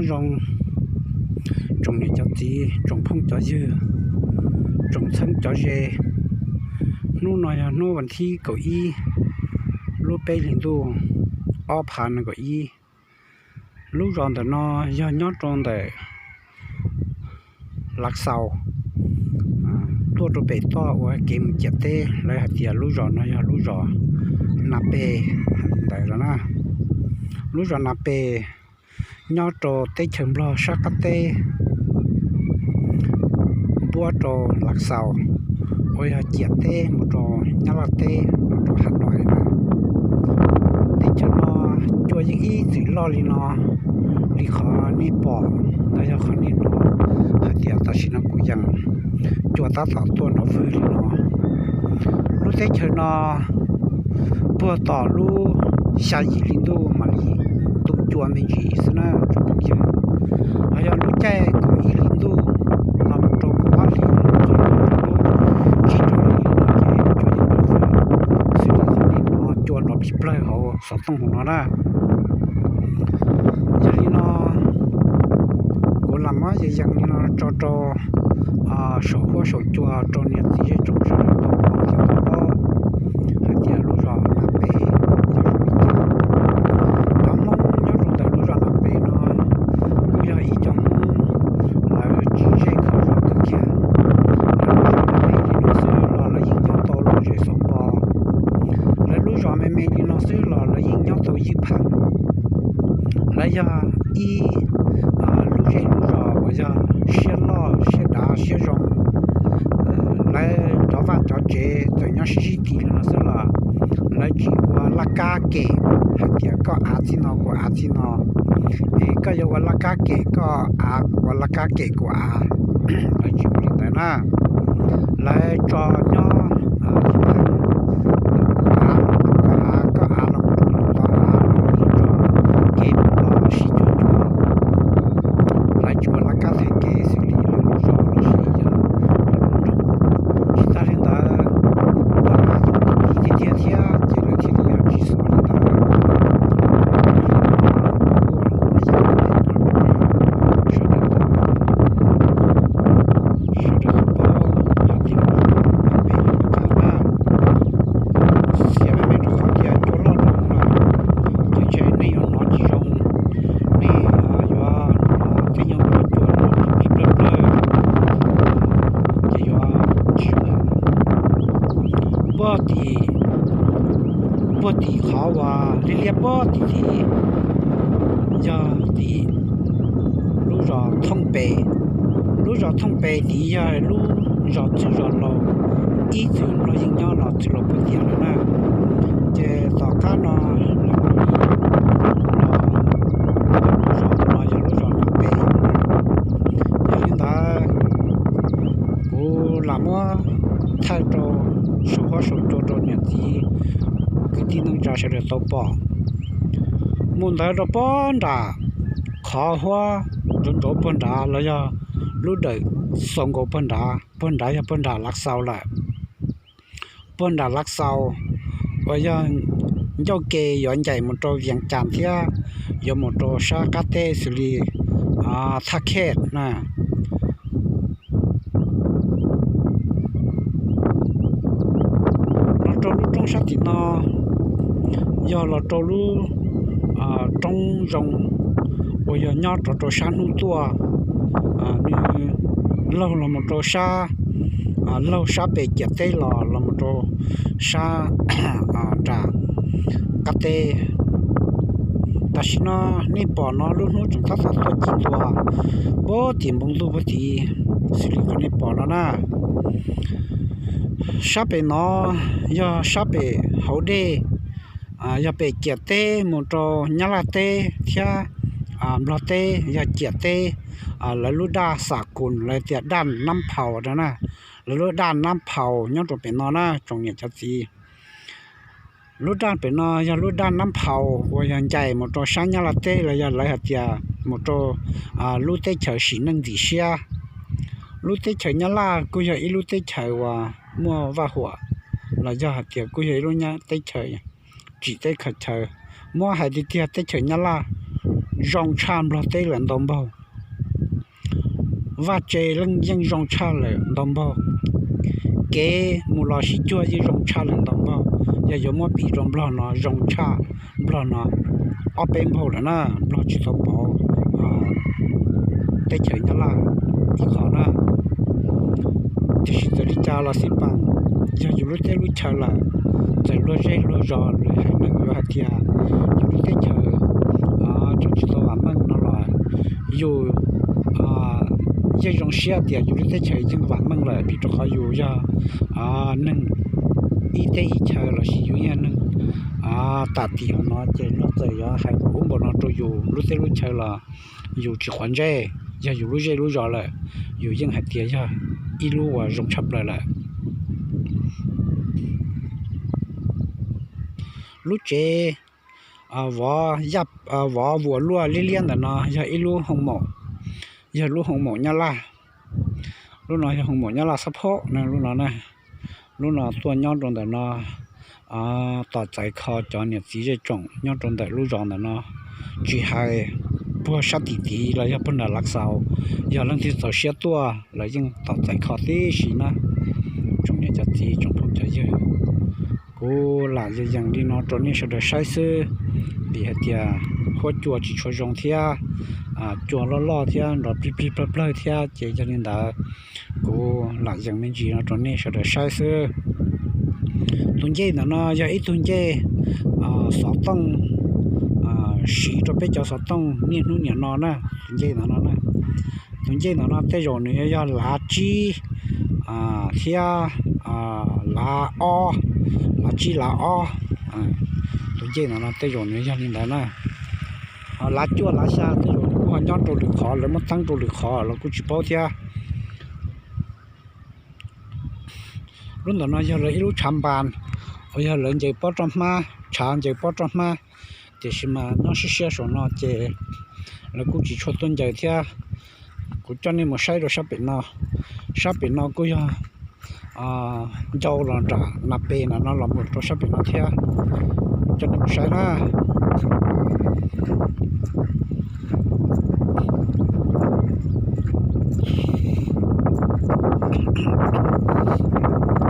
Nyob zoo tsoom niam cov txiv, tsoom phooj cov ywg, tsoom txheeb cov ze. Hnub no yog hnub vas thib kaum ib lub peb hlis ntuj ob phav nees nkaum ib. Lub zos ntawm no yog nyob rau ntawm Lav Xaus tuaj rau pem toj ua kev mus ciam teb, lawv hais tias lub zos no yog lub zos Na Pes ntawd na. Lub zos Na Pes nyob rau teb chaws Nplog sab qab teb, npuab rau Lav Xaus uas yog ciam teb mus rau Nyab Laj teb, mus rau Hav Nois na. Teb chaws no cua yeej ib txwm loj li no, li qhov nej pom los yog qhov nej hnov hais tias tam sim no kuv yees cua tab tom tuaj nrov vwg li no. Lub teb chaws no puag tom lub xya yim hli ntuj mam li tu cua me ntsis xwb na tsoom phooj ywg. Ho yog lub caij kaum ib hli ntuj los mus rau kaum ob hli, txog rau lub tsib rau hli no ces cua yeej nrov vwg xws li nej hnov cua nrov plig plawg hauv xov tooj hauv no na. Yog li no kuv lam muab yees yees li no tso rau saum huab saum cua rau niam txiv zej tsoom sawv daws tau pom thiab tau paub hais tias lub zos Na Pes yog zoo li cas. Cov Hmoob nyob rau ntawm lub zos Na Pes no kuj yog ib co Hmoob lawv tsis zej kho zos kawg kiag. Lawv lub zos me me li no xwb los lawv yeej nyob tau lom zem xov pos. Lawv lub zos me me li no xwb los lawv yeej nyob tau ywj pheej. Lawv yog ib lub zej lub zos uas yog siab loj siab dav siab zoo. Lawv cov vaj cov tsev txawm nyob sib sib ti li no xwb los lawv tsis ua laj kab kem hais tias koj av txij no kuv av txij no, es koj yuav ua laj kab kem koj av, kuv ua laj kab kem kuv av. Lawv tsis ua li ntawd na. Lawv tso nyob kuv av los rau koj av, koj av los rau kuv av, los mus tso kev mus los sib cuag cuag. Lawv tsis ua laj kab thaiv kev xws li lwm lub zos los sis yog lwm lub nroog. Tsis tas li ntawd, lawv av yeej tiv tiag tiag thiab ces lawv thiaj li yog tsis xov li ntawd. Yog li no kuv muab yees no rau sawv daws tau pom, sawv daws tau paub hais tias lub zos no peb yog li cas na. Xiam me me rau qhov tias cua loj loj lawm ces ntshe nej yuav hnov tsis zoo, nej yuav hnov tej nyuag cua loj plig plawg plawg ces yuav tsis zoo. Puag tim, puag tim qhov uas liab liab puag tim tid yog tim lub zos Thooj Pes. Lub zos Thooj Pes tid yog lub zos txwj zos laus ib txwm Nplog yeej nyob los txwm laus puag tiam lawm na. Ces tom qab no lawv mam li los ua lub zos no yog lub zos Nam Pes. Yog li ntawd, kuv lam muab thaij rau saum huab saum cua rau niam txiv kwv tij neej tsa sawv daws tau pom. Mus ntawd rau puag nram qhov huab ntsauv ntsauv puag nrad los yog lub dawm xaus nkaus puag nrad, puag nrad yog puag nram Lav Xaus lawm. Puag nram Lav Xaus uas yog ncauj ke yuav ncaim mus rau Vias Cas thiab yuav mus rau sab qab teb xws li Thaj Khej na. Los rau lub roob sab tim no yog los rau lub roob zoo uas yog nyob rov rau sab hnub tuaj, nws laug los mus rau sab, laug sab pem ciam teb los los mus rau sab nram qab teb. Tam sim no nej pom no lub hnub tseem tab tom tuaj ci ntua puag tim npoo ntuj puag tid xws li qhov nej pom no na. Sab pem no yog sab pem hauv dej, yog pem ciam teb mus rau Nyab Laj teb thiab Nplog teb yog ciam teb. Lawv lub daj xam kus lawv tias daj Nab Phaus na, lawv lub daj Nab Phaus nyob rau pem no na tsoom niam cov txiv. Lub daj pem no yog lub daj Nab Phaus uas yog ncaim mus rau sab Nyab Laj teb los yog lawv hais tias mus rau lub teb chaws sim neej ntxim siab. Lub teb chaws Nyab Laj kuj yog ib lub teb chaws uas muaj vaj huam los yog hais tias kuj yog ib lub teb chaws tsim teb khaws chaw. Muab hais tiag tiag teb chaws Nyab Laj zoo tshaj Nplog teb lawm ntau npaug. Vaj tse yeej zoo tshaj lawm ntau npaug. Kev mus los sib cuag yeej zoo tshaj lawm ntau npaug. Yog yuav muab piv rau Nplog no zoo tshaj Nplog no ob peb npaug lawm na, Nplog tsis tau pauv teb chaws Nyab Laj ib qho na. Tiam sis txawm li cas los xij peem, yog yus lub teb lub chaw lawm, txawm luag zej luag zos lwm haiv neeg yuav hais tias yus lub teb chaws tseem tsis tau vam meej no los yus yeej zoo siab tias yus lub teb chaws yeej vam meej lawm, vim rau qhov yus yog neeg ib teb ib chaw lossis yus yog neeg tam tim no ces luag txawm yuav hais ub npaum no rau yus lub teb lub chaw los yus tsis quav ntsej. Yog yus lub zej lub zos lawm, yus yeej hais tias yog ib lub uas zoo tshaj plaws lawm. Lub tsev vov vuas luaj liab liab ntawm no yog ib lub hoo maum, yog lub hoo maum Nyab Laj. Lub no yog hoo maum Nyab Laj xab phob na, lub no na. Lub no tuaj nyob rau ntawm no tos txais kho cov niam txiv zej tsoom nyob rau ntawm lub zos ntawm no, tsis hais puag sab tim tid los yog puag nram Lav Xaus, yog leej twg txaus siab tuaj lawv yeej tos txais kho tib si na. Tsoom niam cov txiv tsoom phooj cov ywg, kuv lam yees yees li no rau nej sawv daws saib xwb, vim hais tias huab cua tsis tshua zoo thiab, cua loj loj thiab nrov plig plig plawg plawg thiab ces yog li ntawd kuv lam yees me ntsis no rau nej sawv daws saib xwb. Tus ncej ntawm no yog ib tug ncej xov tooj siv rau peb cov xov tooj niaj hnub niam no na, tus ncej ntawm no na. Tus ncej ntawm no tej zaum nws yuav yog lav tsib thiab lav ob, lav tsib lav ob. Tus ncej ntawm no tej zaum nws yog li ntawd na. Lav cuaj lav xya tej zaum nws kuj ho nyob rau lwm qhov, lawv muab teeb rau lwm qhov los kuj tsis paub thiab. Lub ntawm no yog lawv ib lub tshav npas uas yog lawv ncaws pob roj hmab, tshav ncaws pob roj hmab, tiam sis mas nyob siab siab saum no ces lawv kuj tsis tshua tuaj ncaws thiab. Kuv coj nej mus saib rau sab pem no. Sab pem no kuj yog ncau los nram nas pes na no los mus rau sab pem no thiab. Coj nej mus saib na.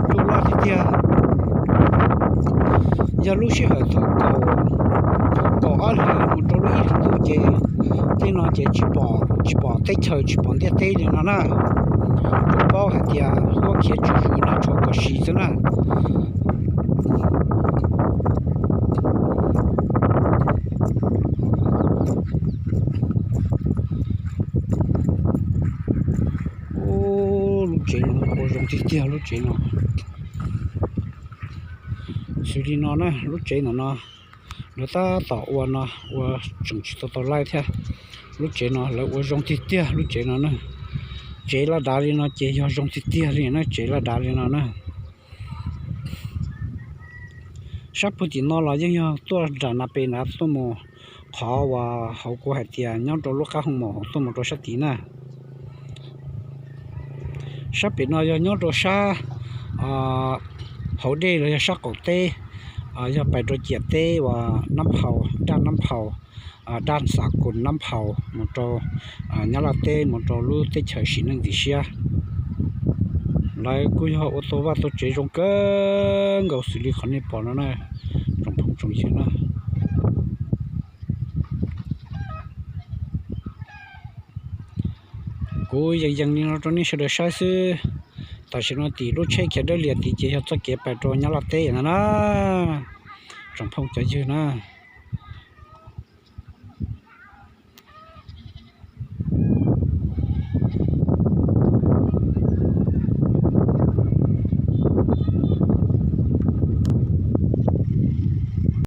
Cua loj tiag tiag. Yog lub sij hawm thaum kaum ob hlis mus rau lub ib hlis ntuj ces tej no ces tsis pom teb chaws tsis pom ntiaj teb li no na. Tsuas paub hais tias huab khiav tswm zus nag tsho kom si xwb na. Lub tsev no ua zoo tiag tiag lub tsev no. Xws li no na, lub tsev ntawm no lawv tab tom ua no, ua tseem tsis tau tau laij thiab. Lub tsev no lawv ua zoo tiag tiag lub tsev no na. Tsev laj dav li no ces yog zoo tiag tiag li na, tsev laj dav li no na. Sab puag tim no los yeej yog tuaj nram nas pes nrad tuaj mus qhov uas hauv kuv hais tias nyob rau lub qab hoo maum hauv tuaj mus rau sab tid na. Sab pem no yog nyob rau sab hauv dej los yog sab qaum teb, yog pais rau ciam teb uas Nab Phau, daj Nab Phau, daj Xav Kus Nab Phau mus rau Nyab Laj teb mus rau lub teb chaws sim neej ntxim siab. Lawv kuj yog ua tau vaj tau tsev zoo kawg nkaus xws li qhov nej pom no na, tsoom phooj tsoom ywg na. Kuv yees yees li no rau nej sawv daws saib xwb. Tam sim no tim lub tsheb khiav dawb lias tid ces yog txoj kev pais rau Nyab Laj teb ntag na. Tsoom phooj cov ywg na,